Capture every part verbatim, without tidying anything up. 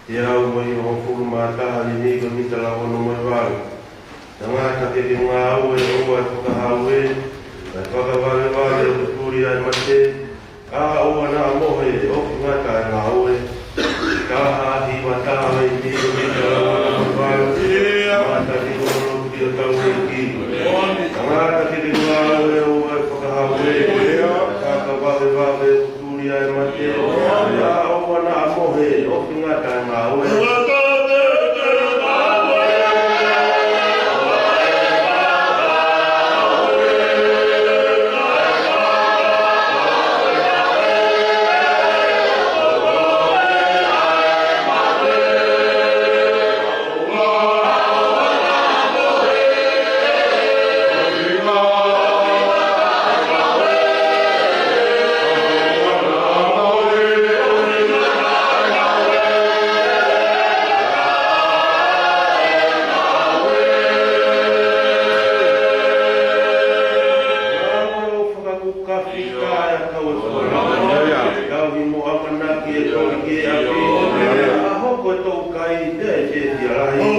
ʻE au mo e hongofulu mā taha ni ko e mita lau ono mo e valu. Tangata ke ke ngāue ʻoua ʻe fakahau ē, kae fakavavevave ʻoku tuli ʻa e mate, ka ʻoua naʻa mohe ʻoku ngata ʻa e ngāue. Taha hiva taha ni ko e mita lau ono mo e valu. Mata ni ko e lotu ʻi hotau ʻEiki. Tangata ke ke ngāue ʻoua ʻe fakahau ē, kae fakavavevave ʻoku tuli ʻa e mate, ka ʻoua naʻa mohe ʻoku ngata ʻa e ngāue. Kau himo ʻamanaki ʻe toli ki he ʻapi, ʻa hoko e toukai, pea ʻe fēfē lahi.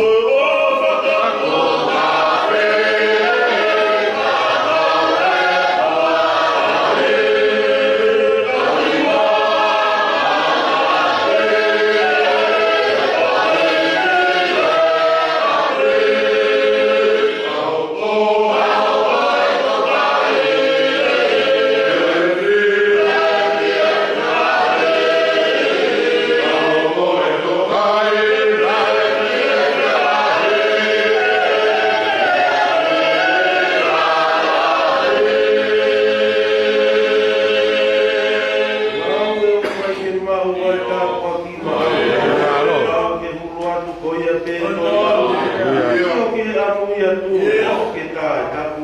Ko ia pē ko ia. ʻIo ke ʻamu ia tu, ʻio ke taʻetapu.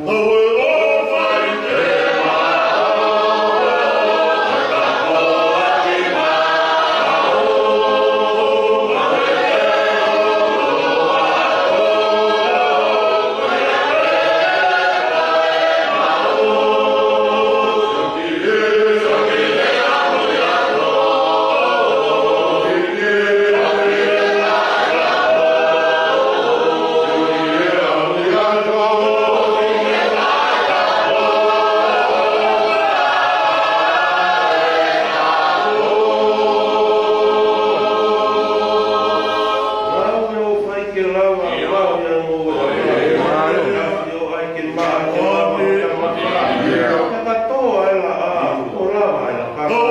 Ngāue ʻo fai ke lava, ngāue ʻa e moʻui. ʻAfio ai ke maʻa, ke lava, ke maʻa. Ka katoa e laʻā, ʻo lava e lakanga.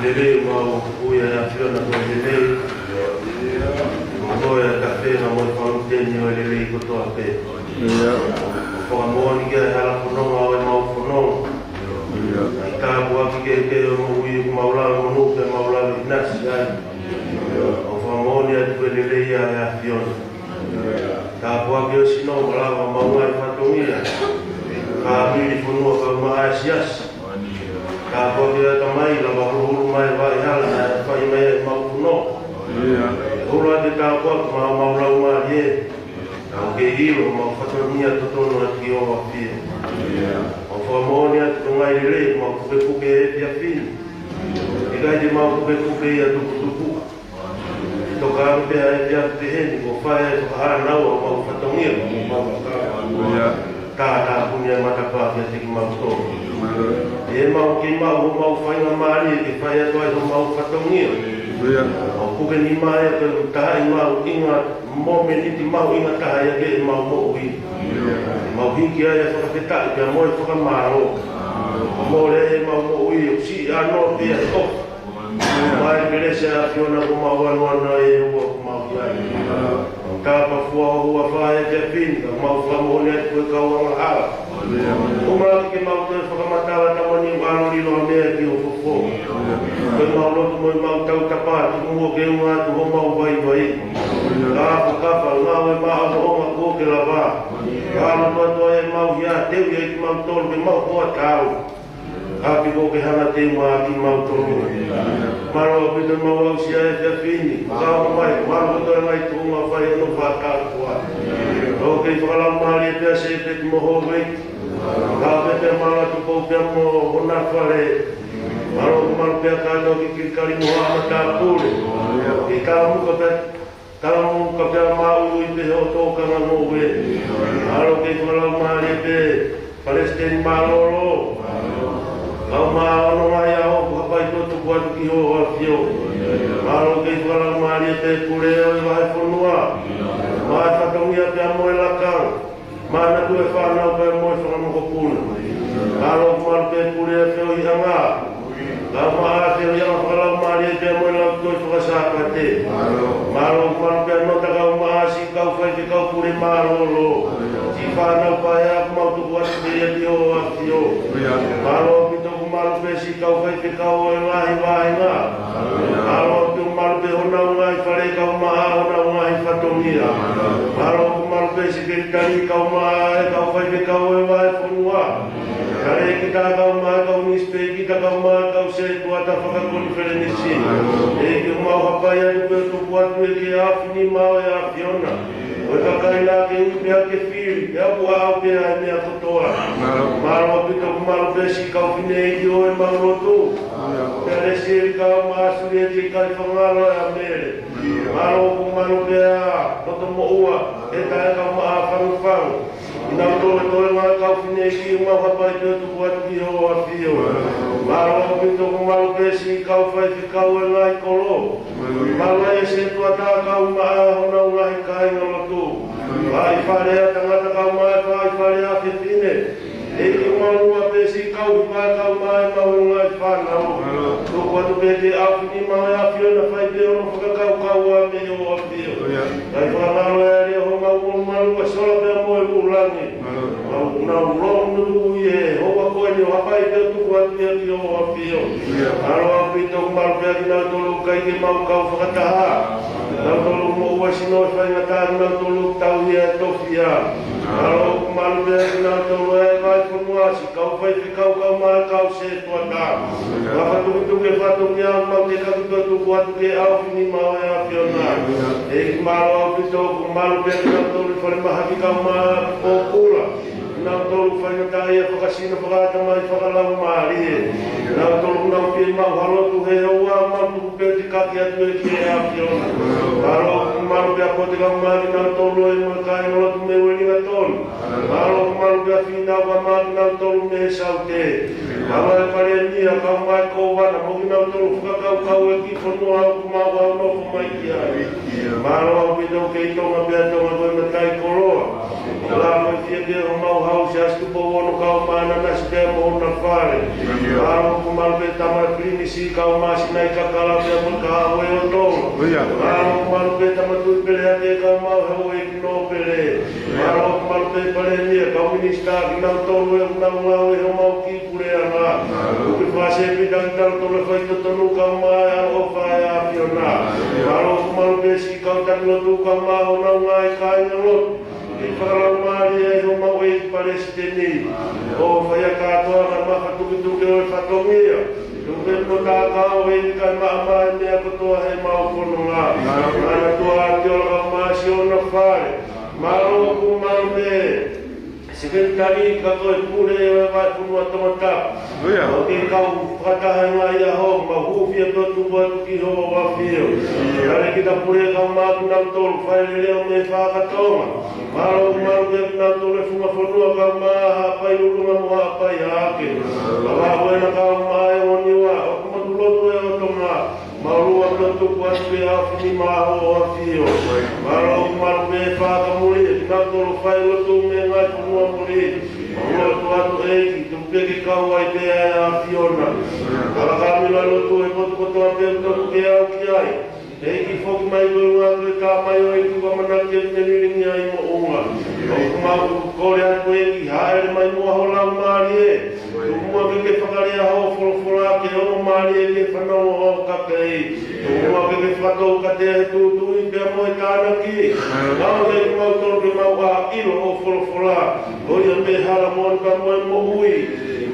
Lelei ʻemau ui ʻa e ʻAfiona ko e lelei. Ko koe ʻa e tafe mo e fauniteni ʻo e lelei kotoa pē. ʻOku fakamoʻoni ki ai e hala fononga ʻo ʻemau fononga. ʻA e tāpuaki kehekehe ʻo e moʻui ʻoku mau lave monū pea mau lave ʻinasi ai. ʻOku fakamoʻoni atu ko e lelei ia ʻa e ʻAfiona. Tāpuaki ʻo e sino, malava, maʻu ngaahi fatongia. Fāmili, fonua, kae ʻumaʻā e siasi. Tāpuaki ʻo e ʻatamai, lava huluhulu mai e vaʻa hala naʻe fai mai ai ʻemau fononga. Hulu atu e tāpuaki maʻa homau laumālie. Tau kei ʻilo homau fatongia totonu atu ki ho ʻAfio. ʻOku fakamoʻoni atu ko e ngaahi lelei ʻoku mau pukepuke he efiafi ni. ʻIkai te mau pukepuke ia tuputupuʻa. Toka atu pē ʻa e efiafi ʻeni, kuo fai e fakahānaua ʻo homau fatongia mo homau ʻakau. Tātāpuni ʻa e matapā kiate kimautolu. ʻEmau, ke mau, homau faingamālie ke fai atu ai homau fatongia. ʻIo. ʻO puke nima ia ke taha ʻi mau ʻinga momeniti mahuʻinga taha ia ke mau moʻui. ʻIo. Mau hiki ai ʻa e fakafetaʻi pea mo e fakamālō. Mole ʻemau moʻui ʻo siʻi ʻa noa pea ʻe ʻofa. Mai pelesia ʻa e ʻAfiona ko mau ʻanoʻano ʻe ua ko mau ia. Mau tāpafua ʻo ua fai e te fini, ka mau fakamoʻoni atu ko e kau angahala. Uma ke mau toe fakamatala tamani ʻo ʻalu lilo ʻa meʻa ki ho fofo. Ko e mau lotu mo e mau tautapa, tuku muʻa ke unga atu homau vaivai. Ka fakafa, ngāue maʻa mo onga ko ke lava. Ka lotu atu ʻa e mau hia, teu ia kimautolu ke mau koa tau. ʻApi ko ke hanga teu maʻa kimautolu. Mālō ʻaupito mau aʻusia e te fini. Ka o mai, mālō ko toe mai tuʻunga fai ʻo fakakākua. ʻOku kei fakalaumālie pea se peti mo ho vei. Ka pete mālō atu pou pea mo hona fale. Mālō, mālō pea ka tau ki kikali mo ha matāpule. Ke ka muka pea Talamu ka pea māʻului pē ho tōkanga ngoue. Mālō kei fakalaumālie pē, Palesiteni Mālōlō. Kau mā ono ngai a hoku hapai ko tuku atu ki ho ʻafio. Mālō kei fakalaumālie pē, Pule ʻo e Vahefonua. Mā e fatongia pea mo e lakanga. Manatu e fānau pea mo e fanga mokopuna. Mālō ʻoku malu pē Pule ʻa e feohiʻanga. Kau mā ʻa e feohiʻanga fakalaumālie pea mo e lau toi fakasāpate. Mālō ʻoku malu pē ʻa Nota kau mā ʻa siʻi kau faifekau Pule Mālōlō. Siʻi fānau paea ʻoku mau tuku atu pē ia ki ho ʻafio. Mālō ʻaupito ʻoku malu pē siʻi kau faifekau ʻo e ngaahi vāhenga. Mālō ʻaupito ʻoku malu pē honau ngaahi fale kau mā ʻa honau ngaahi fatongia. Mālō ʻoku malu pē siʻi sekelitali kau mā ʻa e kau faifekau ʻo e Vahefonua. Talēkita kau mā ʻa e kau nisipēkita kau mā ʻa e kau sētuata fakakonifelenisi. ʻEiki ʻoku mau hapai atu pē ʻo tuku atu ē ki he ʻaofinima ʻo e ʻAfiona. Ko e kakai naʻa ke ui pea ke fili, pea ʻoku ʻaʻau pē ʻa e meʻa kotoa. Mālō ʻaupito ʻoku malu pē siʻi kau fineʻeiki ʻo ʻemau lotu. Pea Lesieli kau mā ʻa Sulieti ʻikai fangalo ʻa Mele. Mālō ʻoku malu pē ʻa Lotomoʻua, ʻe tae kau mā ʻa Fangufangu. Kinautolu ʻe toe ngaahi kau fineʻeiki ʻoku mau hapai pē ʻo tuku atu ki ho ʻafio. Mālō ʻaupito ʻoku malu pē siʻi kau faifekau ʻo e ngaahi kolo. Mālō ʻa e sētuata kau mā ʻa honau ngaahi kāingalotu. Faifale ʻa tangata kau mā ʻa e faifale ʻa fefine. ʻEiki ʻoku malu pē siʻi kau hiva kau mā ʻa e mau ngaahi fānau. Tuku atu pē ki he ʻaofinima ʻo e ʻAfiona fai pē hono fakakaukau ʻa mei ho ʻafio. Kae fakangalo ʻa e ʻAlia homau ʻulu malu ʻa e sola pea mo e ʻū langi. Mau nau loʻo nuku ʻi he houa ko eni ʻo hapai pē ʻo tuku atu ia ki ho ʻafio. Mālō ʻaupito ʻoku malu pē ʻa kinautolu ʻoku ʻikai ke mau kau fakataha. Kinautolu ʻoku moʻua sino ʻi he faingataʻa, kinautolu ʻoku tauhi ʻa e tofiʻa. Mālō ʻoku malu pē ʻa kinautolu ʻa e Vahefonua, siʻi kau faifekau kau mā ʻa e kau sētuata. Fakatukituki e fatongia ʻoku mau tekaki pē ʻo tuku atu ki he ʻaofinima ʻo e ʻAfiona. ʻEiki mālō ʻaupito ʻoku malu pē ʻa kinautolu ʻi falemahaki kau mā ʻa e pōpula. Kinautolu faingataʻaʻia fakasino, fakaʻatamai, fakalaumālie. Kinautolu ʻoku nau pē mau ha lotu he houa ʻoku mau tuku pē ʻo tekaki atu ē ki he ʻAfiona. Mālō ʻoku malu pē ʻa Pote kau mā kinautolu ʻa e ngaahi kāingalotu mei Uelingatoni. Mālō ʻoku malu pē ʻa Fīnau kau mā kinautolu mei Saute. Mālō e Palēmia kau mā e Kōvana mo kinautolu fakakaukau ʻo e kiʻi fonua ʻoku mau nofo mai ki ai. Mālō ʻaupito kei Tonga pea Tonga ko e matai koloa. Mālō ʻaupito ki homau Hausi ʻa Siaosi Tupou Ono kau mā ʻanenai pea mo hona fale. Mālō ʻoku malu pē Tama Pilinisi kau mā Sinai Kakala pea mo e Kahaʻu ʻo Tonga. Mālō ʻoku malu pē Tama Tuʻi Peleake kau mā ʻa e Houʻeiki Nōpele. Mālō ʻoku malu pē Palēmia, kau Minisitā kinautolu ʻoku nau ngāue ʻi homau kiʻi puleʻanga. Kuki Fakasēpita kinautolu ʻoku fai totonu kau mā ʻa e ʻofa ʻa e ʻAfiona. Mālō ʻoku malu pē siʻi kau taki lotu kau mā honau ngaahi kāingalotu. Ke fakalaumālie ʻi homau ʻEiki Palesiteni. ʻO fai ʻa e kātoanga mo e fakatukituki ʻo e fatongia. Tuku pē mo e tākau ʻEiki kae maʻamaʻa e meʻa kotoa he mau fononga. Manatua ʻa Tiola kau mā siʻona fale. Mālō ʻoku malu pē. Sekelitali, ka ko e pule ʻo e vahefonua Tongatapu. ʻIo. ʻOku kei kau fakataha ʻi he ngaahi ʻaho, mau hūfia pea tuku atu ki hoʻo ʻafio. Tali kita pule kae ʻumaʻā kinautolu, fai lelei ʻo mei he fakatonga. Mālō, mālō kiate kinautolu ʻi he funga fonua kae ʻumaʻā Haʻapai ʻUlunga mo Haʻapai ʻAhake. Ka ʻoku ʻi ai ʻena kae ʻumaʻā ʻa Niua, ʻoku mau lotu ʻe ʻOtua, mau lua pea tuku atu pē ʻa e fini maho ʻo ʻafio. Mālō, mālō pē fakamuliʻi ʻa kinautolu fai lotu mei he ngaahi fonua muli. Mau lotu atu ʻEiki, tuku pē ke kau ai pē ʻa e ʻAfiona. Ala ka mila lotu he potu kotoa pē ʻoku tonu ke aʻu ki ai. ʻEiki, foki mai koeʻuhi ko e Tamai ʻo e ʻEiki, ʻoku ʻamanaki ke ne lilingi ʻa e moʻunga. ʻOku mau kole atu ʻEiki, hāʻele mai muʻa ho Laumālie. Tuku muʻa ke ke fakalea hoʻo folofola ke ongo mālie ki he fanongo ʻa e kakai. Tuku muʻa ke ke fakatou katea he tūtuuʻi pea mo e tānaki. Mau ʻEiki, mau tonu ke mau ʻilo hoʻo folofola. Ko ia pē hala moʻoni pea mo e moʻui.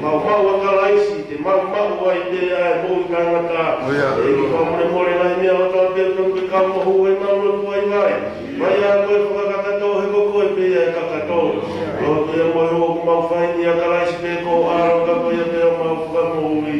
Mau maʻu ʻa Kalaisi, te mau maʻu ai pē ʻa e moʻui taʻengata. ʻIo. ʻEiki, fakamolemole ngaahi meʻa ʻoku tau pehē ʻoku tonu ke kau mo hū ʻi he mau lotu vaivai. Mai ā koe fakakakato he ko koe pē ia ʻe kakato. Lotu ia mo e hū ʻoku mau fai ni ʻia Kalaisi pē ko ho ʻAlo ka ko ia pē homau Fakamoʻui.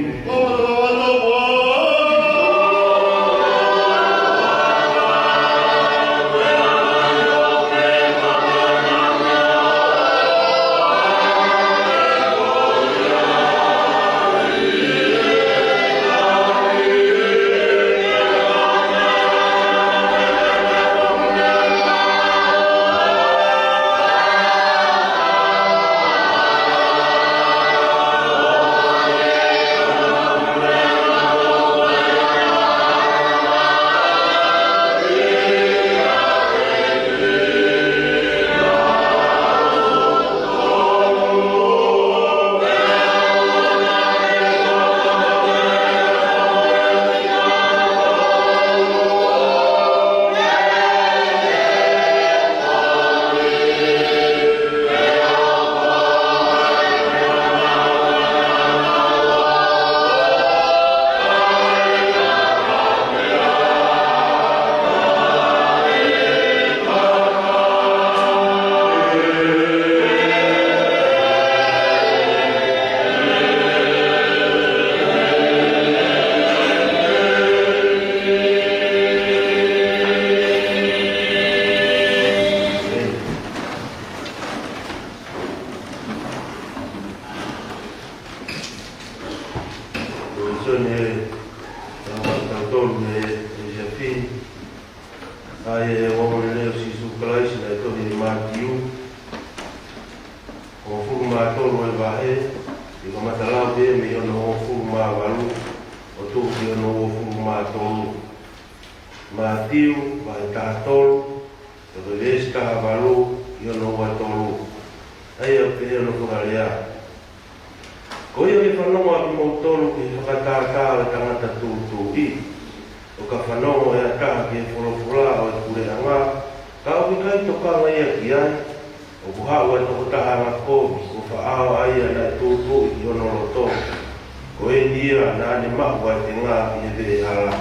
Ko e sone, ʻa, tautolu mei he, mei he siasi. ʻA ia ʻe ongo lelei ʻo Sīsū Kalaisi naʻe tohi ʻe Mātiu. Hongofulu mā tolu ʻa e vahe, ʻi he kamata lau pē mei he ono hongofulu mā valu, ʻo tuku ki he ono uofulu mā tolu. Mātiu, vahe taha tolu, ʻa ia ko e veesi taha valu ki he ono ua tolu. ʻA ia ʻoku pehē hono fakalea. Ko ia ke fanongo ʻa kimoutolu ki he fakatātā ʻo e tangata tūtuuʻi. ʻO ka fanongo ʻe ha taha ki he folofola ʻo e puleʻanga, ka ʻoku ʻikai tokanga ia ki ai, ʻoku haʻu ʻa e tokotaha angakovi, ko faʻao ʻa ia naʻe tūtuuʻi ki hono loto. Ko eni ia naʻa ne maʻu ʻa e tenga ʻi he veʻehala.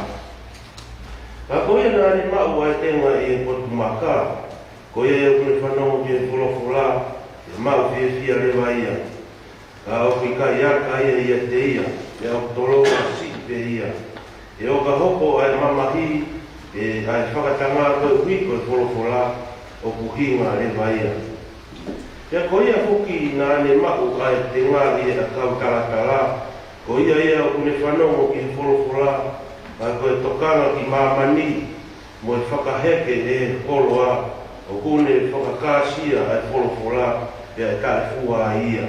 Ka ko ia naʻa ne maʻu ʻa e tenga ʻi he potu maka, ko ia ia ʻoku ne fanongo ki he folofola, pea maʻu fiefia leva ia. Ka ʻoku ʻikai ʻaka ia ʻiate ia, pea ʻoku tolonga siʻi pē ia. He ʻo ka hoko ʻa e mamahi, pe ʻa e fakatanga koeʻuhi ko e folofola, ʻoku hinga leva ia. Pea ko ia foki naʻa ne maʻu ʻa e tenga ʻi he ʻakau talatala, ko ia ia ʻoku ne fanongo ki he folofola, ka ko e tokanga ki māmani, mo e fakaheke ʻe he koloa, ʻoku ne fakakāsia ʻa e folofola, pea ʻe taʻefua ia.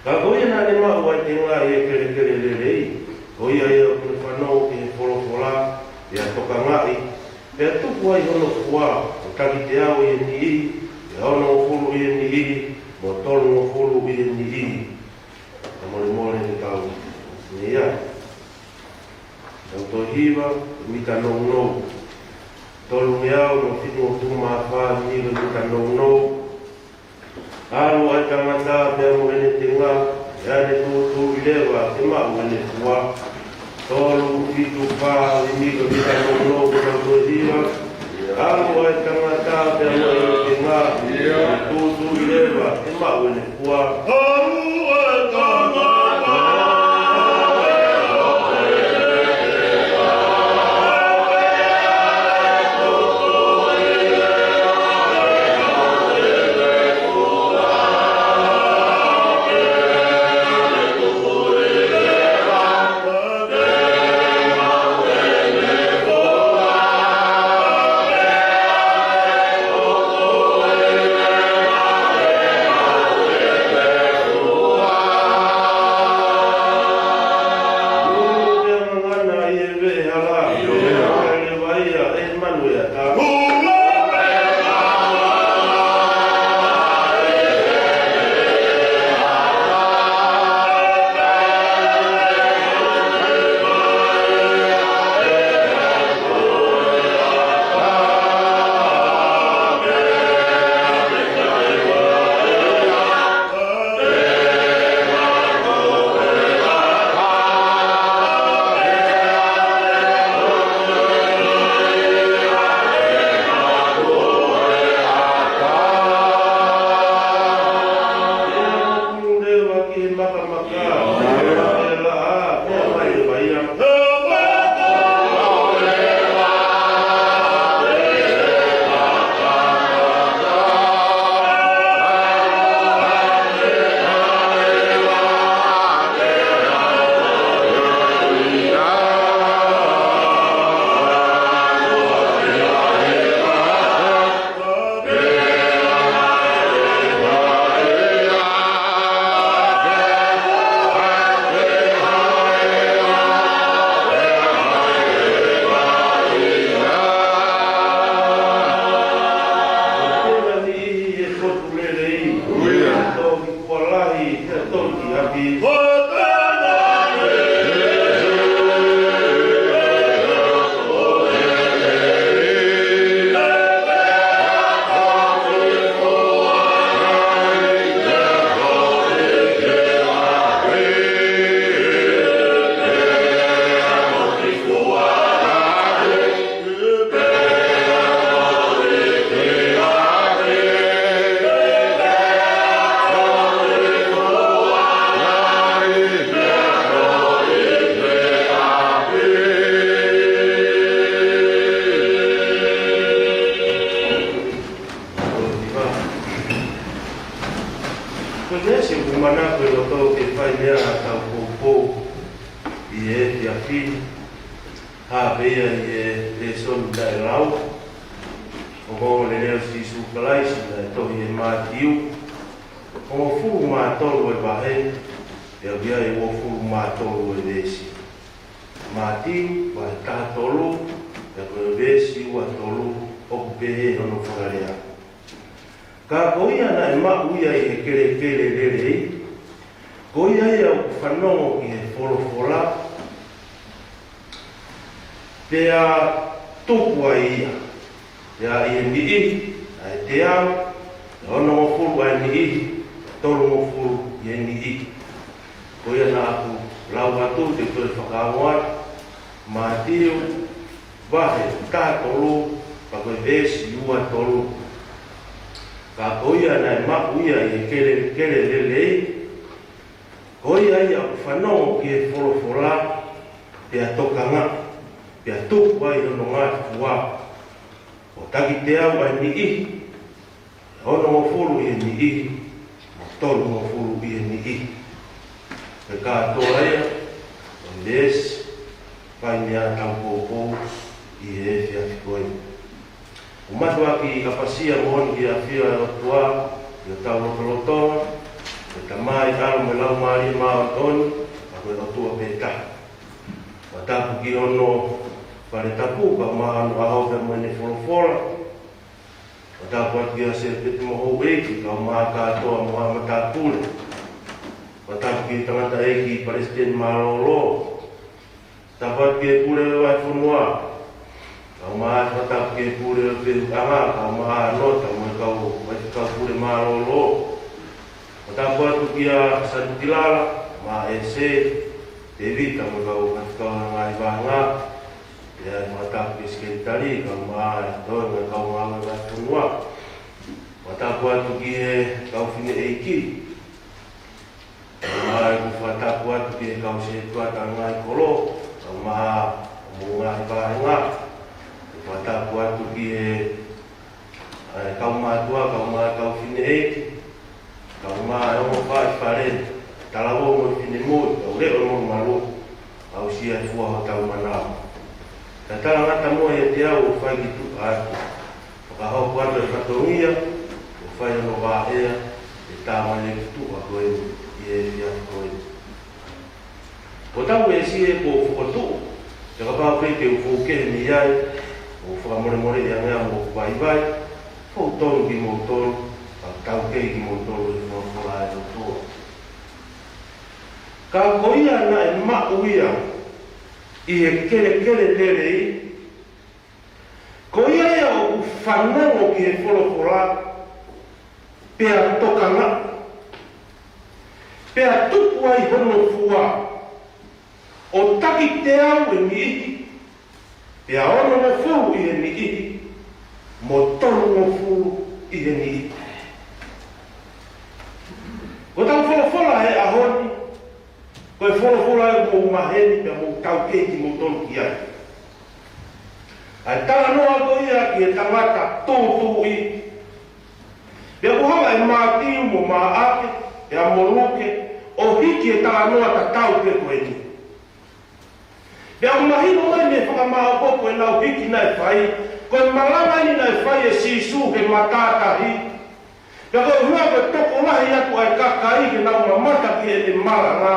Ka ko ia naʻa ne maʻu ʻa e tenga ʻi he kelekele lelei, ko ia ia ʻoku ne fanongo ki he folofola, pea tokangaʻi, pea tupu ai hono fua, ʻo taki teau ʻi he niʻihi, pea onongofulu ʻi he niʻihi, mo tolungofulu ʻi he niʻihi. Fakamolemole ke tau meʻa. Tau toe hiva, mita nounou. Tolungeau mo fitungofulu mā fā himi ko e mita nounou. ʻAlu ʻa e tangata pea mo ʻene tenga, pea ne tūtuuʻi leva ke maʻu ʻene fua. Tolu, fitu, fā, himi ko e mita nounou, ko e tau toe hiva. ʻAlu ʻa e tangata pea mo ʻene tenga. Tuʻutuʻu leva, ʻe maʻu ʻene fua. Ko e veesi ʻoku ou manako ʻi loto ke fai mei ai ʻetau poupou ʻi he efiafi ni, hā pē ia ʻi he lēsoni naʻe lau, ʻo e ongoongolelei ʻo Sīsū Kalaisi naʻe tohi ʻe Mātiu, hongofulu mā tolu e vahe, pea ʻoku ʻi ai e uofulu mā tolu e veesi. Mātiu, vahe taha tolu, pea ko e veesi ua tolu, ʻoku pehē hono fakalea: Ka ko ia naʻe maʻu ia ʻi he kelekele lelei, ko ia ia ʻoku fanongo ki he folofola, pea tuku ai ia. Pea ʻi he niʻihi, ʻa e teau, ʻe onongofulu ʻa e niʻihi, tolungofulu ʻi he niʻihi. Ko ia naʻa ku lau atu, te u toe fakaongo atu, Mātiu, vahe taha tolu, pea ko e veesi ua tolu. Ka ko ia naʻe maʻu ia ʻi he kelekele lelei, ko ia ia ʻoku fanongo ki he folofola, pea tokanga, pea tuku ai hono ngaahi fua. ʻO taki teau ʻa e niʻihi, ʻe onongofulu ʻi he niʻihi, mo tolungofulu ʻi he niʻihi. Pea kātoa ia ʻo e veesi fai mei ai ʻetau poupou ʻi he efiafi ko eni. ʻOku mātuʻaki ʻapasia moʻoni ki he ʻafio ʻa e ʻOtua ʻi hotau lotolotonga, ko e Tamai, ʻAlo mo e Laumālie Māʻoniʻoni, ʻa ko e ʻOtua pē taha. Fakatapu ki hono fale tapu, kae ʻumaʻā hono ʻaho pea mo ʻene folofola. Fakatapu atu kia Sēpeti mo Houʻeiki, kae ʻumaʻā kātoa mo haʻa matāpule. Fakatapu ki he tangataʻeiki palesiteni mālōlō. Tapu atu ki he pule ʻo e vahefonua. Kae ʻumaʻā ʻa e fakatapu ki he pule ʻo e fehuʻanga, kae ʻumaʻā ʻa Nota mo e kau, mo e kau pule mālōlō. Fakatapu atu kia Sanitilala, mo ʻEse, Tēvita mo e kau faifekau ngaahi vāhenga. Pea fakatapu ki he sekelitali, kae ʻumaʻā ʻa e toenga kau ngāue vahefonua. Fakatapu atu ki he kau fineʻeiki. Kae ʻumaʻā ʻeku fakatapu atu ki he kau sētuata ʻa e ngaahi kolo, kae ʻumaʻā homou ngaahi vāhenga. Fakatapu atu ki he, ʻa e kau mātuʻa, kae ʻumaʻā e kau fineʻeiki, kae ʻumaʻā e ongo faifekau, talavou mo e finemui, kau leʻo mo e malu, aʻusia e fua hotau manava. Kae talangata mo ʻiate au ʻo fai ki tuʻa atu. Fakahoko atu e fatongia, ʻo fai hono vaʻe ʻa e tāmane ki tuʻa ko eni, ʻi he efiafi ko eni. Ko ʻetau ʻeseʻese kuo fokotuʻu, pea kapau pē te u fou kehe mei ai, ʻoku ou fakamolemoleʻi ange au mo hoku vaivai, fou tonu kimoutolu, pea taukei kimoutolu ʻe he folofola ʻa e ʻOtua. Ka ko ia naʻe maʻu ia ʻi he kelekele lelei, ko ia ia ʻoku fanongo ki he folofola, pea tokanga, pea tuku ai hono fua, ʻo taki teau ʻe niʻihi, pea onongofulu ʻi he niʻihi, mo tolungofulu ʻi he niʻihi. Ko ʻetau folofola he ʻaho ni, ko e folofola ʻoku mou maheni pea mou taukei kimoutolu ki ai. ʻA e talanoa ko ia ki he tangata tūtuuʻi. Pea ʻoku hanga ʻe Mātiu mo Maʻake, pea mo Luke, ʻo hiki e talanoa tatau pē ko eni. Pea ʻoku mahino mai mei he fakamāʻopoʻopo ʻenau hiki naʻe fai, ko e malanga eni naʻe fai ʻe Sīsū he matātahi. Pea ko e ʻuhinga ko e tokolahi atu ʻa e kakai ke nau mamata ki heʻene malanga.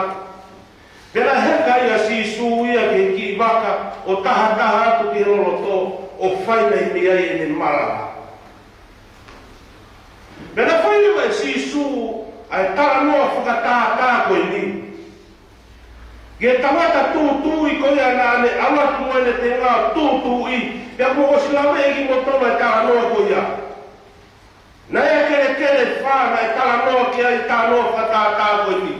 Pea naʻe heka ai ʻa Sīsū ia ki he kiʻi vaka ʻo tahataha atu ki he loloto ʻo fai mai mei ai ʻene malanga. Pea naʻe fai leva ʻe Sīsū ʻa e talanoa fakatātā ko eni ki he tangata tūtuuʻi ko ia naʻa ne ʻalu atu mo ʻene tenga ʻo tūtuuʻi, pea kuo u ʻosi laveʻi kimoutolu ʻa e talanoa ko ia. Naʻe ʻi ai e kelekele ʻe fā naʻe talanoa ki ai e talanoa fakatātā ko eni.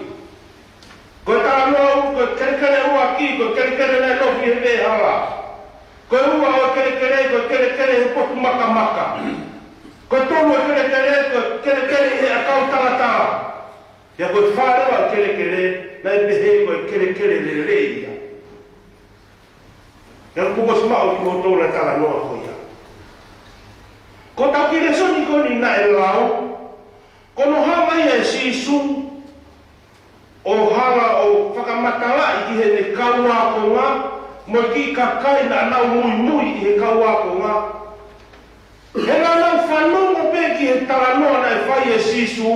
Ko e talanoa ʻuluaki, ko e kelekele ʻuluaki, ko e kelekele naʻe nofo ʻi he veʻehala. Ko e ua ʻo e kelekele, ko e kelekele he potu makamaka. Ko e tolu ʻo e kelekele, ko e kelekele ʻi he ʻakau talatala. Pea ko e fā leva ʻo e kelekele, naʻe pehē ko e kelekele lelei ia. Pea ʻoku ou ʻosi maʻu kimoutolu ʻa e talanoa ko ia. Ko ʻetau kiʻi lēsoni ko eni naʻe lau, ko hono hanga ia ʻe Sīsū ʻo hanga ʻo fakamatalaʻi ki heʻene kau ākonga, mo e kiʻi kakai naʻa nau muimui ʻi he kau ākonga. He naʻa nau fanongo pē ki he talanoa naʻe fai ʻe Sīsū,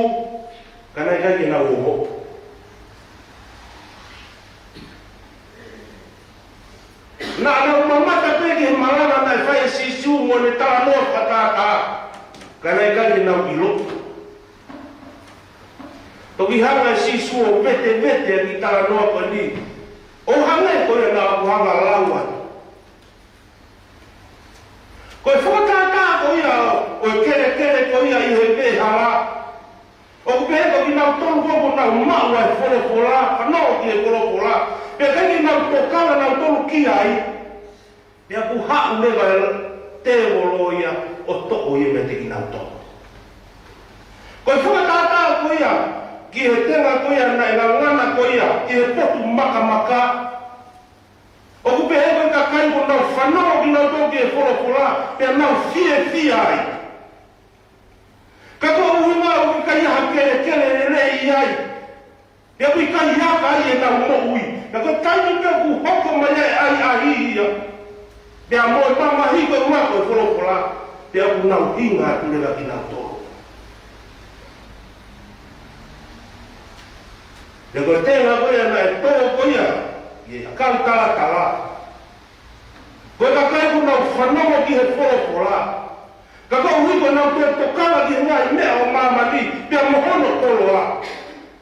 ka naʻe ʻikai ke nau ongoʻi. Naʻa nau mamata pē ki he malanga naʻe fai ʻe Sīsū mo ʻene talanoa fakatātā, ka naʻe ʻikai ke nau ʻilo. Toki hanga ʻe Sīsū ʻo vetevete ʻa e kiʻi talanoa ko eni, ʻo hangē ko ia naʻa ku hanga ʻo lau atu. Ko e fakatātā ko ia ʻo e kelekele ko ia ʻi he veʻehala, ʻoku pehē ko kinautolu ko ē ʻoku nau maʻu ʻa e folofola, fanongo ki he folofola, pea ʻikai ke nau tokanga nautolu ki ai, pea ʻoku haʻu leva e tēvolo ia ʻo toʻo ia meiate kinautolu. Ko e fakatātā ko ia ki he tenga ko ia naʻe ngangana ko ia ʻi he potu makamaka, ʻoku pehē ko e kakai kuo nau fanongo kinautolu ki he folofola, pea nau fiefia ai. Ka ko e ʻuhinga ʻoku ʻikai ha kelekele lelei ai, pea ʻoku ʻikai aka ai ʻenau moʻui. Ka ko e taimi pē ʻoku hoko mai ai ʻa e ʻahiʻahi ia, pea mo e mamahi ko e ʻuhinga ko e folofola, pea ʻoku nau hinga atu leva kinautolu. Pea ko e tenga ko ia naʻe tō ko ia ʻi he ʻakau talatala, ko e kakai kuo nau fanongo ki he folofola, ka koeʻuhi ko ʻenau toe tokanga ki he ngaahi meʻa ʻo māmani, pea mo hono koloa,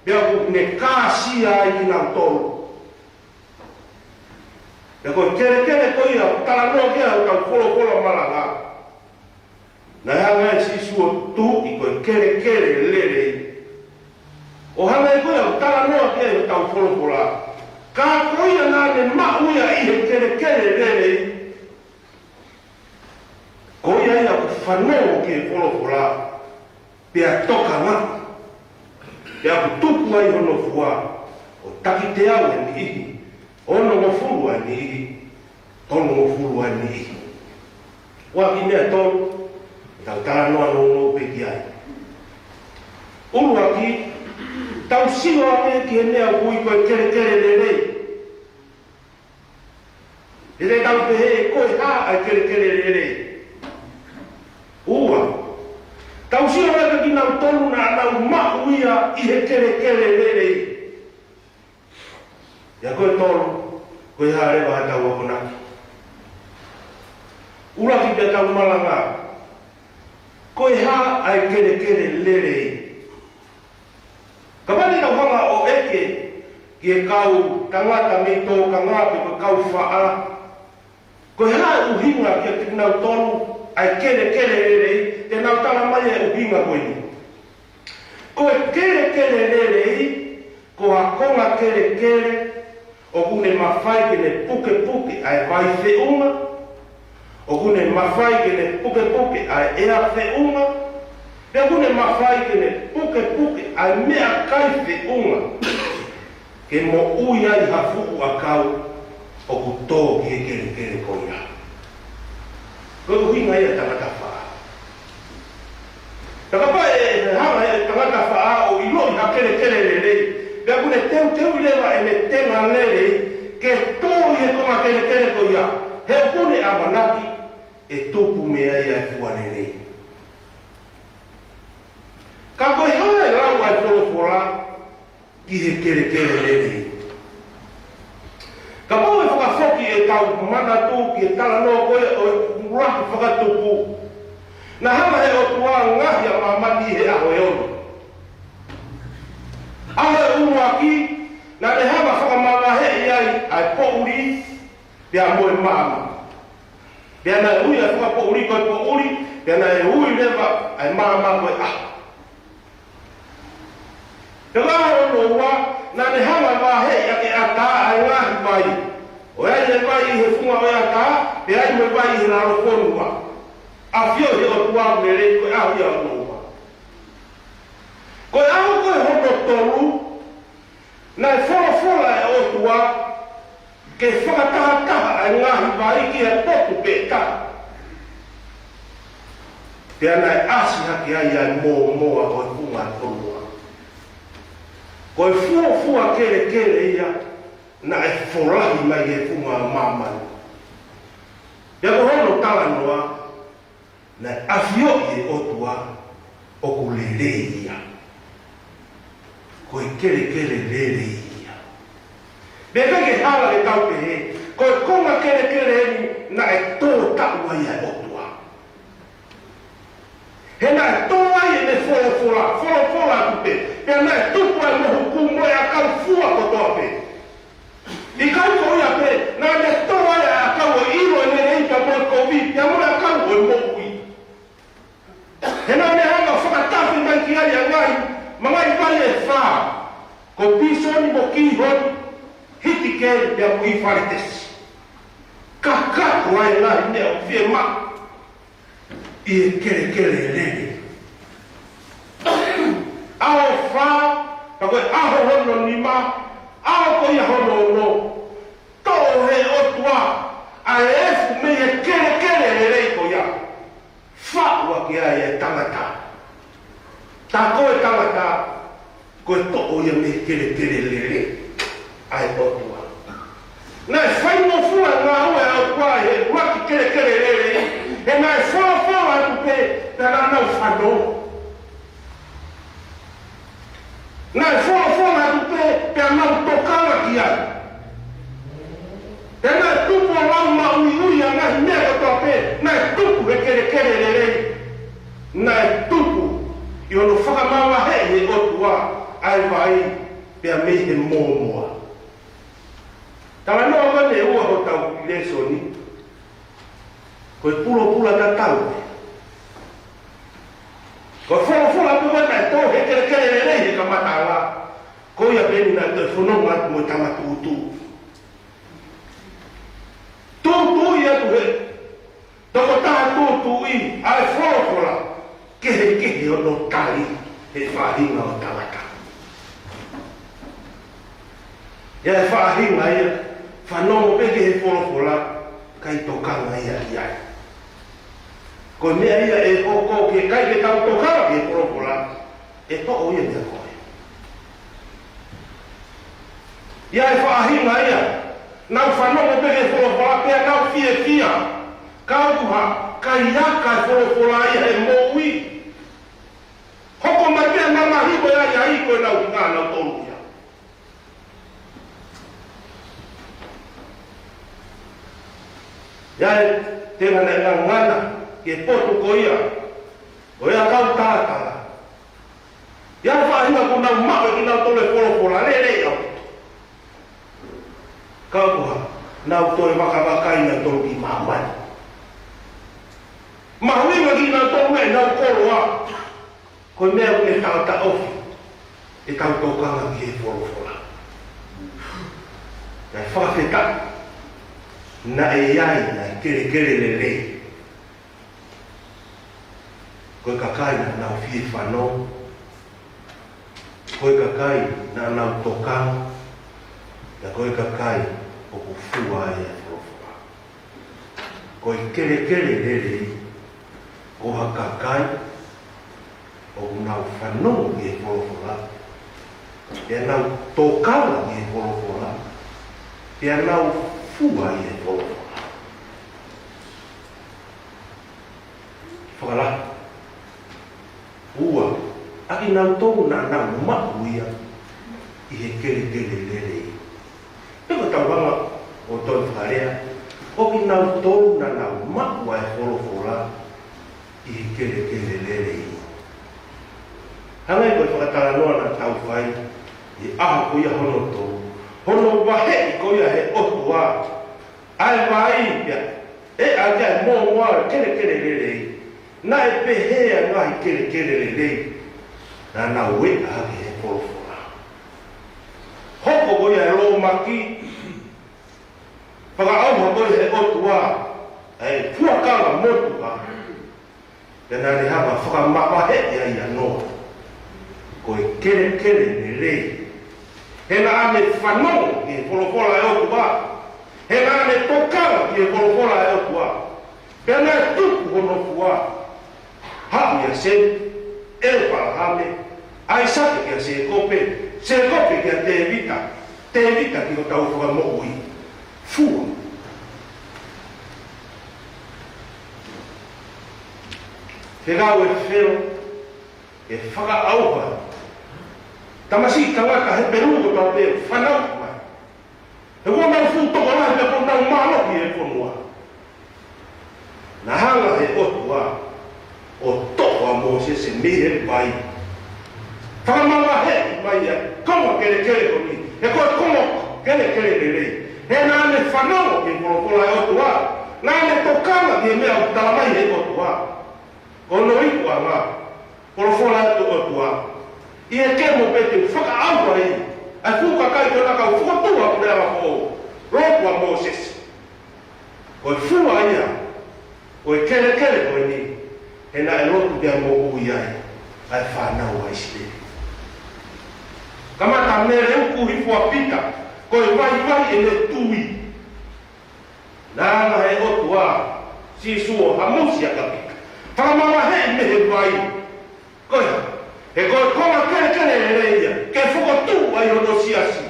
pea ʻoku ne kāsia ai kinautolu. Pea ko e kelekele ko ia ʻoku talanoa ki ai hotau folofola malanga, naʻe hanga ʻe Sīsū ʻo tuʻu ʻi ko e kelekele lelei. ʻO hangē ko ia ʻoku talanoa ki ai hotau folofola, ka ko ia naʻa ne maʻu ia ʻi he kelekele lelei, ko ia ia ʻoku fanongo ki he folofola, pea tokanga, pea ʻoku tupu ai hono fua ʻo takiteau ʻa e niʻihi, onongofulu ʻa e niʻihi, tolungofulu ʻa e niʻihi. ʻUluaki meʻa tolu, tau talanoa nounou pē ki ai. ʻUluaki, tau sio ʻa pē ki he meʻa ʻoku ui ko e kelekele lelei. ʻE te tau pehē ko e hā ʻa e kelekele lelei. Ua, tau sio ʻa pē kinautolu naʻa nau maʻu ia ʻi he kelekele lelei. ʻIa ko e tolu, ko e hā leva haʻatau akonaki. ʻUluaki pea tau malanga, ko e hā ʻa e kelekele lelei. Kapau te tau hanga ʻo ʻeke ki he kau tangata mei tōkanga pe ko e kau faʻa, ko e hā e ʻuhinga kiate kinautolu ʻa e kelekele lelei, te nau tala mai e ʻuhinga ko eni. Ko e kelekele lelei, ko ha konga kelekele, ʻoku ne mafai ke ne pukepuke ʻa e vai feʻunga, ʻoku ne mafai ke ne pukepuke ʻa e ʻea feʻunga, pea ʻoku ne mafai ke ne pukepuke ʻa e meʻakai feʻunga, ke moʻui ai ha fuʻu ʻakau ʻoku tō ki he kelekele ko ia. Ko e ʻuhinga ia ʻa e tangata faʻa. Ka kapau ʻe hanga ʻe he tangata faʻa ʻo ʻiloʻi ha kelekele lelei, pea ʻoku ne teuteuʻi leva ʻene tenga lelei ke tō ʻi he konga kelekele ko ia, he ʻoku ne ʻamanaki ʻe tupu mei ai ʻa e fua lelei. Ka ko e hā e lau ʻa e folofola ki he kelekele lelei? Kapau ʻe fakafoki ʻetau manatu ki he talanoa ko ē ʻo e ʻuluaki fakatupu, naʻe hanga ʻe he ʻOtua ʻo ngaohi ʻa māmani he ʻaho ʻe ono. ʻAho ʻuluaki, naʻa ne hanga ʻo fakamavaheʻi ai ʻa e poʻuli pea mo e maama. Pea naʻe ui ʻa e fakapoʻuli ko e poʻuli, pea naʻe ui leva ʻa e maama ko e ʻaho. Pea ʻaho hono ua, naʻa ne hanga ʻo vaheʻi ʻaki e ʻatā ʻa e ngaahi vai. ʻOku ʻi ai e vai ʻi he funga ʻo e ʻatā, pea ʻi ai mo e vai ʻi he lalo fonua. ʻAfioʻi ʻe he ʻOtua ʻoku lelei. Ko e ʻaho ia hono ua. Ko e ʻaho ko ē hono tolu, naʻe folofola ʻa e ʻOtua ke fakatahataha ʻa e ngaahi vai ki he potu pē taha. Pea naʻe ʻasi hake ai ʻa e mōmoa ʻo e funga ʻo e fonua. Ko e fuofua kelekele ia naʻe folahi mai he funga ʻo māmani. Pea ko hono talanoa, naʻe ʻafioʻi ʻe he ʻOtua ʻoku lelei ia. Ko e kelekele lelei ia. Pea ʻikai ke hala ke tau pehē, ko e konga kelekele eni naʻe tō taʻu ai ʻa e ʻOtua. He naʻe tō ai ʻene folofola, folofola atu pē, pea naʻe tupu ai mo huku mo e ʻakau fua kotoa pē. ʻIkai ko ia pē, naʻa ne tō ai ʻa e ʻakau ʻo e ʻilo ʻo e lelei pea mo e kovi, pea mo e ʻakau ʻo e moʻui. He naʻa ne hanga ʻo fakatafe mai ki ai ʻa e ngaahi, mo e ngaahi vai ʻe fā, ko Pisoni mo Kihoni, Hitikeli pea mo ʻIufaletesi. Kakato ai e ngaahi meʻa ʻoku fiemaʻu ʻi he kelekele lelei. ʻAho fā, ka ko e ʻaho hono nima, ʻaho ko ia hono ono, toʻo ʻe he ʻOtua ʻa e efu mei he kelekele lelei ko ia, faʻu ʻaki ai e tangata. Tā ko e tangata, ko e toʻo ia mei he kelekele lelei ʻa e ʻOtua. Naʻe faingofua e ngāue ʻa e ʻOtua he ʻuluaki kelekele lelei, he naʻe folofola atu pē, pea naʻa nau fanongo. Naʻe folofola atu pē, pea nau tokanga ki ai. Pea naʻe tupu ʻo lau maʻuiʻui ʻa e ngaahi meʻa kotoa pē, naʻe tupu he kelekele lelei. Naʻe tupu ʻi hono fakamavaheʻi ʻe he ʻOtua ʻa e vai, pea mei he mōmoa. Talanoa mai ʻe ua hotau lēsoni, ko e pulopula tatau. Ko e folofola pē naʻe tō he kelekele lelei he kamataʻanga, ko ia pē eni naʻe toe fononga atu mo e tama tūtuuʻi. Tūtuuʻi atu he tokotaha tūtuuʻi ʻa e folofola. Kehekehe hono tali ʻe he faʻahinga ʻo e tangata. ʻI ai e faʻahinga ia, fanongo pē ki he folofola, ʻikai tokanga ia ki ai. Ko e meʻa ia ʻe hoko ke ʻikai ke tau tokanga ki he folofola, ʻe toʻo ia meiate koe. ʻI ai e faʻahinga ia, nau fanongo pē ki he folofola pea nau fiefia. Ka ʻoku hā, ʻikai aka e folofola ia he moʻui. Hoko mai pē ʻa e mamahi ko ia ʻi ai ko ʻenau ngāue ʻanautolu ia. ʻI ai, te nau ngangana ki he potu ko ia ʻo e ʻakau talatala. ʻI ai e faʻahinga kuo nau maʻu ʻe kinautolu e folofola lelei ʻaupito. Ka ʻoku hā, nau toe vakavakai nautolu ki māmani. Mahuʻinga kinautolu ʻenau koloa. Ko e meʻa ʻoku ne taʻotaʻofi ʻetau tokanga ki he folofola. Kae fakafetaʻi, naʻe ʻi ai ʻa e kelekele lelei. Ko e kakai naʻa nau fie fanongo. Ko e kakai naʻa nau tokanga. Pea ko e kakai ʻoku fua ai e folofola. Ko e kelekele lelei, ko ha kakai ʻoku nau fanongo ki he folofola, pea nau tokanga ki he folofola, pea nau fua ʻi he folofola. Fakalahi. Ua, ʻa kinautolu naʻa nau maʻu ia ʻi he kelekele lelei. Pea ko e tauanga ʻo e fakalea, ʻa kinautolu naʻa nau maʻu ʻa e folofola ʻi he kelekele lelei. Hangē ko e fakatalanoa naʻa tau fai ʻi he ʻaho ko ia hono tolu, hono vaheʻi ko ia ʻe he ʻOtua ʻa e vai pea ʻe ʻai ke ʻai mo ua kelekele lelei. Naʻe pehē ʻa e ngaahi kelekele lelei naʻa nau ʻeʻa hake he folofola. Hoko ko ia e lōmaki, fakaʻauha ko ia ʻe he ʻOtua ʻa e fuakava motuʻa. Pea naʻa ne hanga ʻo fakamavaheʻi ai ʻa Noa ko e kelekele lelei. He naʻa ne fanongo ki he folofola ʻa e ʻOtua. He naʻa ne tokanga ki he folofola ʻa e ʻOtua. Pea naʻe tupu hono fua. Haʻu ʻia Semi, ʻEpalahame, ʻAisake kia Sēkope, Sēkope kia Tēvita, Tēvita ki hotau Fakamoʻui. Fua. He ngāue ʻa e ʻOtua, ʻe fakaʻauha. Tamasiʻi tangata Hepelū kotoa pē fanauʻi mai. He ʻoku nau fuʻu tokolahi pea ʻoku nau mālohi he fonua. Naʻe hanga ʻe he ʻOtua ʻo toʻo ʻa Mōsese mei he vai. Fakamavaheʻi mai ʻa e konga kelekele ko eni. He ko e konga kelekele lelei. He naʻa ne fanongo ki he folofola ʻa e ʻOtua. Naʻa ne tokanga ki he meʻa ʻoku tala mai ʻe he ʻOtua. Ko hono ikuʻanga, folofola atu ʻa e ʻOtua. ʻI he kemo pē te u fakaʻauha ai ʻa e fuʻu kakai ko ena ka u fokotuʻu ʻi he ʻaho foʻou. Lotu ʻa Mōsese. Ko e fua ia ʻo e kelekele ko eni, he naʻe lotu pea moʻui ai ʻa e fānau ʻa ʻIsileli. Kamata mei he uku hifo ʻa Pita, ko e vaivai ʻene tui. Naʻe hanga ʻe he ʻOtua, Sīsū ʻo hamusi ʻa Pita. Fakamavaheʻi mei he vai. Ko ia, he ko e konga kelekele lelei ia, ke fokotuʻu ai hono siasi.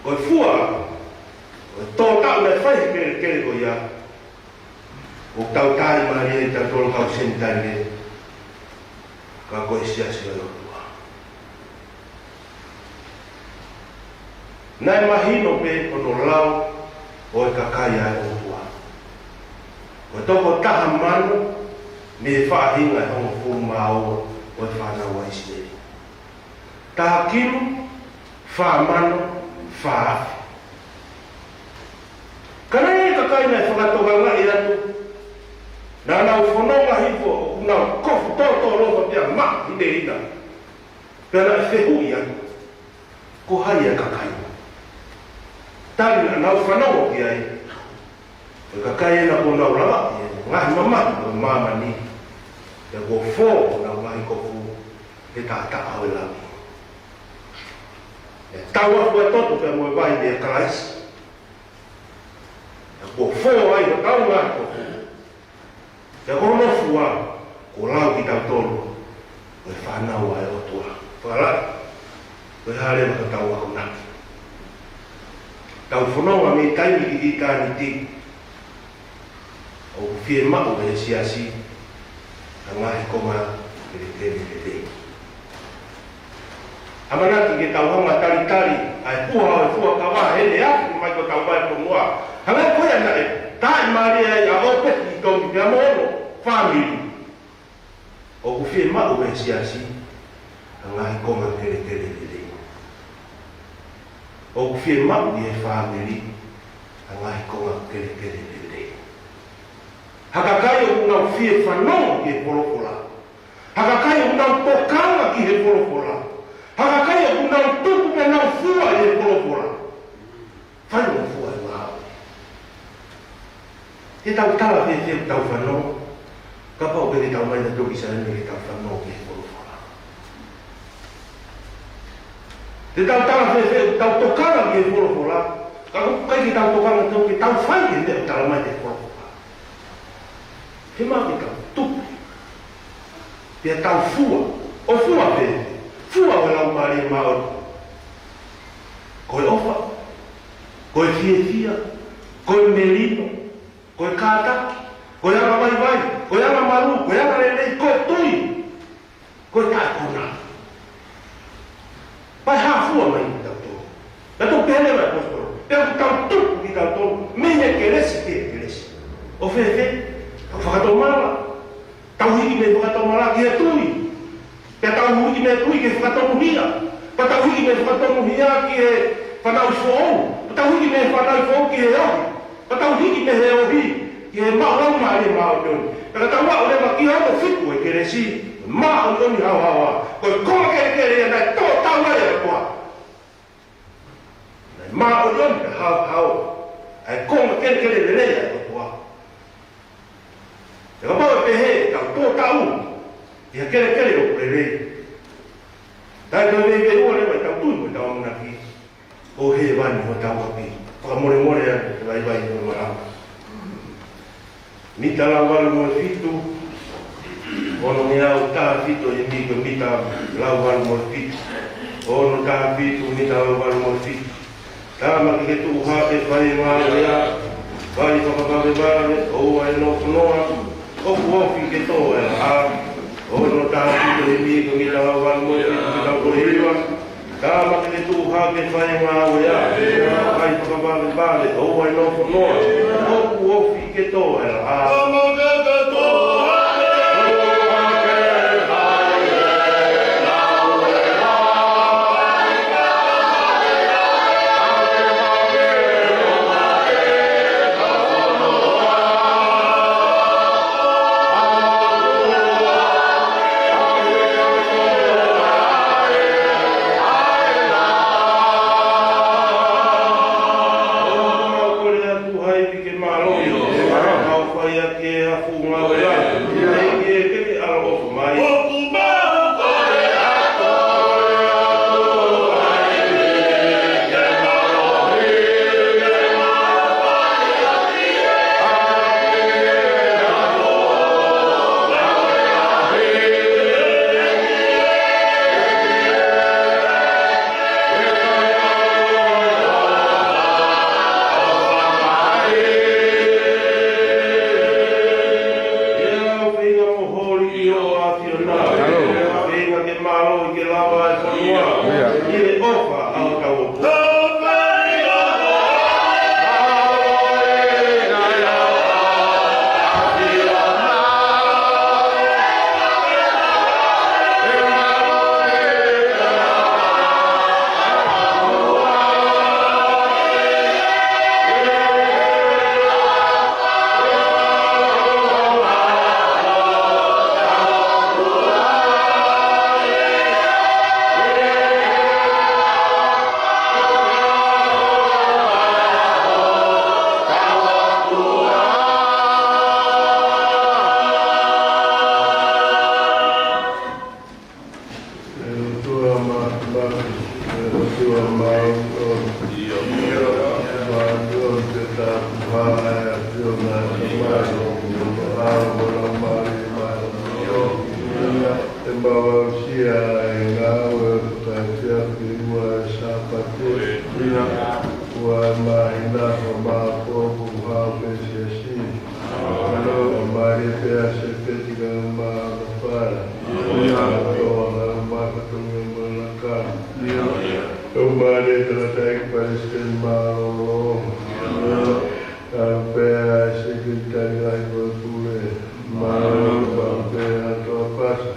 Ko e fua ʻo e tōtaʻu naʻe fai he kelekele ko ia, ʻoku tau tali mai ai kitautolu kau Senitaile, ka ko e siasi ʻo e ʻOtua. Naʻe mahino pē hono lau ʻo e kakai ʻa e ʻOtua. Ko e toko taha mano mei he faʻahinga ʻe hongofulu mā ua ʻo e fānau ʻa ʻIsileli. Taha kilu, fā mano, fā afe. Ka naʻe ʻi ai e kakai naʻe fakatokangaʻi atu, naʻa nau fononga hifo ʻoku nau kofu tōtōlofa pea maʻu hinehina. Pea naʻe fehuʻi atu, ko hai ʻa e kakai? Tali naʻa nau fanongo ki ai, Ko e kakai ena kuo nau lava ʻi he ngaahi mamahi ʻo māmani, pea kuo fō honau ngaahi kofu he taʻataʻa ʻo e langi. ʻE tau ʻalu ʻo toto pea mo e vai ʻia Kalaisi, pea kuo fō ai hotau ngaahi kofu. Pea ko hono fua, kuo lau kitautolu ko e fānau ʻa e ʻOtua. Fakalahi, ko e hā leva ka tau akonaki? Tau fononga mei taimi ki ʻitāniti. ʻOku fiemaʻu ʻe he siasi ha ngaahi konga kelekele lelei. ʻAmanaki ke tau hanga ʻo talitali ʻa e puha ʻo e fuakava heʻene afi mai ki hotau vahefonua. Hangē ko ia naʻe taaʻi mālie ai ʻa ʻOpeti ʻi Tongi pea mo hono fāmili. ʻOku fiemaʻu ʻe he siasi ha ngaahi konga kelekele lelei. ʻOku fiemaʻu ʻe he fāmili ha ngaahi konga kelekele lelei. Ha kakai ʻoku nau fie fanongo ki he folofola. Ha kakai ʻoku nau tokanga ki he folofola. Ha kakai ʻoku nau tupu pea nau fua ʻi he folofola. Fanongo fua e ngāue. Te tau tala fēfē ʻoku tau fanongo? Kapau ʻoku ʻikai ke tau mai na toki sāne ke tau fanongo ki he folofola. Te tau tala fēfē ʻoku tau tokanga ki he folofola? Kapau ʻoku ʻikai ke tau tokanga, tau ke tau fai e meʻa ʻoku tala mai ʻe he folofola. He maʻu ke tau tupu. Pea tau fua, ʻo fua pē, fua ʻo e Laumālie Māʻoniʻoni. Ko e ʻofa, ko e fiefia, ko e melino, ko e kātaki, ko e angavaivai, ko e angamalū, ko e angalelei, ko e tui, ko e taʻekona. Pea hā fua mai kitautolu? Naʻa tau pehē mai ʻaposetolo, pea ʻoku tau tupu kitautolu mei he kelesi ki he kelesi. ʻO fēfē? Tau fakatomala. Tau hiki mei he fakatomala ki he tui. Pea tau hiki mei he tui ki he fakatonuhia. Pea tau hiki mei he fakatonuhia ki he fanauʻi foʻou. Pea tau hiki mei he fanauʻi foʻou ki he ohi. Pea tau hiki mei he ohi ki he maʻu Laumālie Māʻoniʻoni. Pea ka tau aʻu leva ki he ongo fitu ʻo e kelesi, māʻoniʻoni haohaoa. Ko e konga kelekele ia naʻe tō tau ai ʻa e ʻOtua. Naʻe māʻoniʻoni pea haohaoa ʻa e konga kelekele lelei ʻa e ʻOtua. Pea kapau ʻe pehē ʻetau tō tau ʻi ha kelekele ʻoku lelei, taʻe toe veiveiua leva ʻetau tui mo ʻetau ʻamanaki. ʻO hēvani hotau ʻapi. Fakamolemole atu ki he vaivai ʻo e malanga. Mita lau valu mo e fitu, onongeau taha fitu ʻi he mita, mita lau valu mo e fitu. Ono taha fitu, mita lau valu mo e fitu. Tāmaki ke tuʻu hake, fai e ngāue ā, fai fakavavevave, ʻoua ʻe nofonoa, ʻoku ofi ke tō e laʻā. Ono taha fitu ʻi he mita, mita lau valu mo e fitu, mita ko hiva. Tāmaki ke tuʻu hake, fai e ngāue ā, fai fakavavevave, ʻoua ʻe nofonoa, ʻoku ofi ke tō e laʻā. ʻE mau aʻusia ʻa e ngāue ʻo e fakafeʻiloaki ʻi he Sāpate, ʻi he māhina, ʻo maʻu pē ʻa e siasi. Mālō, mālie pē ʻa Sēpeti kae ʻumaʻā hono fale. Mālō, ʻa e fatongia mo e lakanga. ʻOku mālie ʻa e tangataʻeiki palesiteni mālōlō. Mālō pē ʻa e sekelitali lahi mo e pule. Mālō, mālō pē ʻa Toapasa.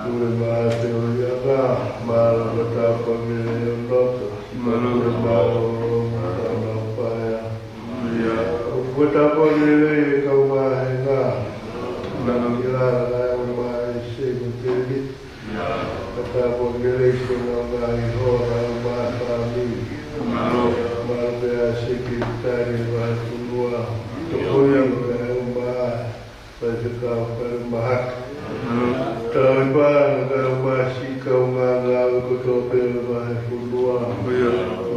Pule maʻa e feohiʻanga, mālō, fakatapu ange Leonoto. Mālō. Pule mālōlō mo e paea. ʻOku fakatapu ange lelei e kau vāhenga. Mālō. Ki lalo ʻa e ʻomai sekelitali. Fakatapu ange lelei siʻonau ngaahi hoa, ʻa e ʻomai fāmili. Mālō. Mālō pē ʻa e sekelitali vahefonua. Tokoni ʻa e ʻomai. Faifekau falemahaki. Tauhi pē ʻa e kau masi, kau ngāngāue kotoa pē ʻo e vahefonua.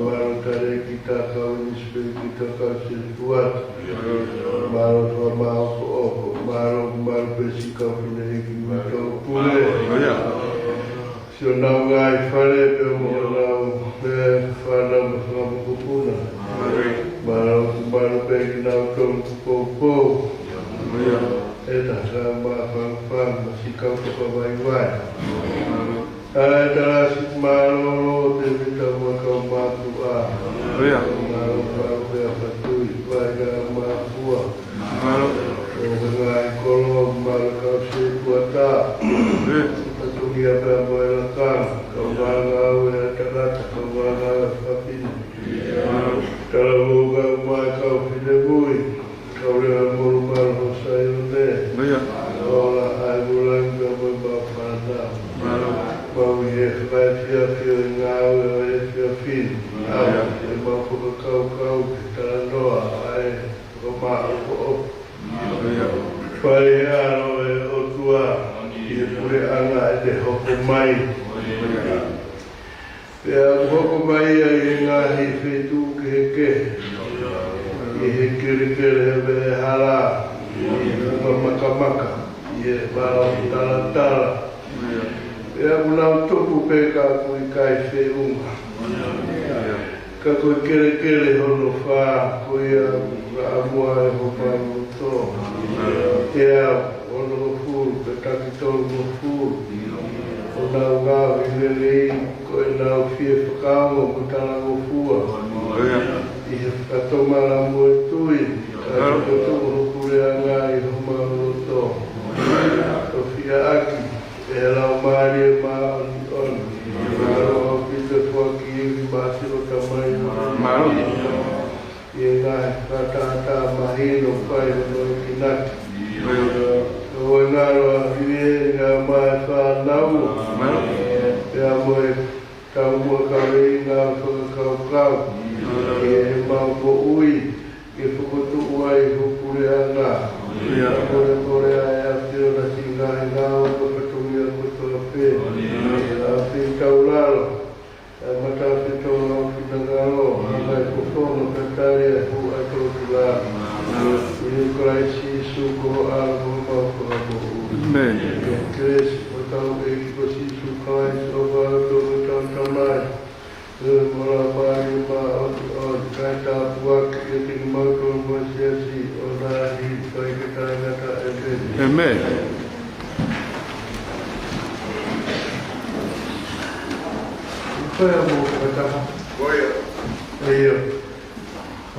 Mālō talēkita, kau inisipēkita, kau setuata. Mālō fakamaʻopoʻopo. Mālō, mālō pē siʻi kau fineʻeiki mo e kau pule. Siʻonau ngaahi fale pea mo honau, ē, fānau mo e fanga mokopuna. Mālō, mālō pē kinautolu kuo poupou. ʻE taha maʻa Fangafanga mo siʻi kau tokavaivai. ʻA e talasi mālōlō, Tēvita mo e kau mātuʻa. Mālō, mālō pē ʻa Fatui, Vai kae ʻumaʻā Fua. Mālō. ʻO e ngaahi kolo, mālō kau setuata. Fatongia pea mo e lakanga, kau ngāngāue ʻa e tangata, kau ngāngāue ʻa e fafine. Mālō. Talavou kae ʻumaʻā e kau finemui, kau Leʻo Molu, mālō Saione. Ola ʻa e Vulangi pea mo e mau fānau. Mālō. Mau ʻi he fakaefiafi ʻo e ngāue ʻo e efiafi ni. ʻAve ʻemau fakakaukau ki he talanoa ʻa e fakamaʻopoʻopo. Fai ʻa e ʻAlo ʻo e ʻOtua ki he puleʻanga ʻe hoko mai. Pea ʻoku hoko mai ia ʻi he ngaahi feituʻu kehekehe, ʻi he kelekele he veʻehala, ʻi he funga makamaka, ʻi he vao talatala. Pea ʻoku nau tupu pē ka ʻoku ʻikai feʻunga. Ka ko e kelekele hono fā, ko ia ʻoku ʻamuʻa ʻe homau loto. Teau onongofulu, pea taki tolungofulu. ʻOku nau ngaohi lelei, ko ʻenau fie fakaongo mo talangofua ʻi he fakatomala mo e tui, ka ʻoku tuʻu ho puleʻanga ʻi homau loto. Tofiʻa ʻaki ʻe he Laumālie Māʻoniʻoni. Mālō ʻaupito e foaki ivi maʻa siʻo Tamai. Mālō. ʻI he ngaahi fakatātā mahino fai hono enginaki. Mālō. ʻO e ngalo ʻa Viveni kae ʻumaʻā e fānau. Mālō. Pea mo e taumuʻa kaveinga fakakaukau. Mālō. ʻI heʻemau moʻui. Ke fokotuʻu ai ho puleʻanga. Mālō. Pea mo e kole ʻa e ʻAfiona siʻi ngaahi ngāue mo e fatongia kotoa pē. Mālō. ʻA e feitaulalo, ʻa e matafito ʻo e finangalo, ʻa e ngaahi fofonga, pea tali ʻa e hū ʻa e tokolahi. Mālō. ʻI he Kalaisi Sīsū ko ho ʻAlo mo homau Fakamoʻui. ʻĒmeni. Ko e kelesi ʻa hotau ʻEiki ko Sīsū Kalaisi, ʻofa ʻa e ʻOtua mo ʻetau Tamai, ʻa e Laumālie Māʻoniʻoni, kae tāpuaki ʻiate kimautolu mo e siasi ʻo e lahi ʻo e ʻikai ke taʻengata. ʻĒmeni. ʻĒmeni. Ko ia mo e fakataha. Ko ia. ʻIo.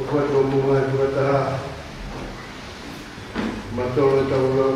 Ko ia mo e fakataha. Mālō e tau lau